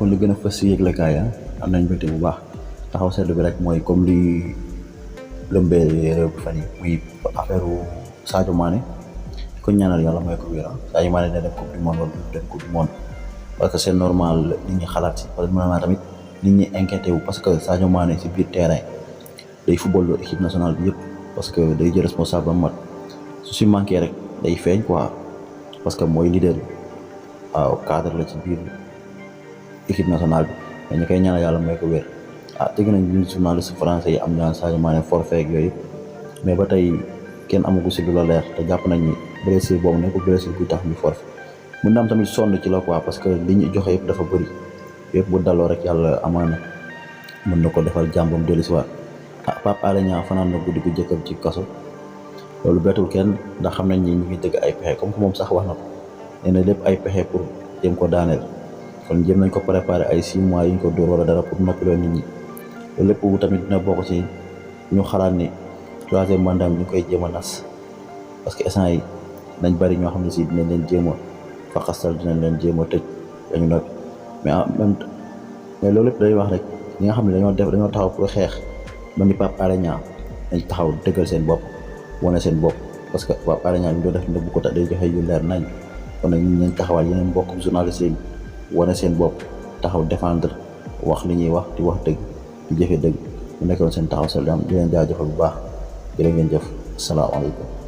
nekkoon li gën a fës si yëglekaay am nañ mbégte bu baax taxaw seetlu bi rek mooy comme li lëmbee réew bi fan yi muy affaire Sadio Mané ko ñaanal yàlla mooy ko wér Sadio Mané dina dem coupe du monde wala dem coupe du monde parce que c'est normal nit ñi xalaat si parce que normalement tamit nit ñi inquiété wu parce que Sadio Mané si biir terrain day football équipe nationale bi yëpp parce que day jël responsable ba mat su si manqué rek day feeñ quoi parce que mooy leader waaw cadre la ci biir équipe nationale bi dañu koy ñaanal yàlla mooy ko wér dégg nañ ñun journaliste français yi am ñaan Sadio Mané forfait ak yooyu mais ba tey kenn amagu si lu la leer te jàpp nañ ni blessure boobu ne ko blessure buy tax ñu forfait mën na am tamit sonn ci la quoi parce que li ñu joxe yëpp dafa bëri yëpp bu daloo rek yàlla amaana mën na ko defal jàmbam dellusiwaat Pape Alé Niang fanaan na guddi gu jëkkër ci kaso loolu bettul kenn ndax xam nañ ni ñu ngi dëgg ay pexe comme que moom sax wax na ko nee na lépp ay pexe pour jéem ko daaneel kon jéem nañ ko préparer ay 6 mois yi ñu ko dóor wala dara pour noppaloo nit ñi loolu lépp tamit dina bokk ci ñu xalaat ni troisième mandat ñu koy jéem a nas parce que instant yi nañ bari ñoo xam ne si dinañ leen jéem a faqastal dinañ leen jéem a tëj dañu noppi mais en même mais loolu lépp day wax rek ñi nga xam ne dañoo taxaw pour xeex ba ni Pape Alé Niang dañ taxaw dëggal seen bopp wane seen bopp parce que Pape Alé Niang ñu doon def nëbbu ko day joxe yu leer nañ kon nag ñu leen taxawal yeneen mbokk journaliste yi wane seen bopp taxaw défendre wax li ñuy wax di wax dëgg di jëfe dëgg mu nekkoon seen taxaw seen dam di leen jaajëfal bu baax jërë ngeen jëf asalaamaaleykum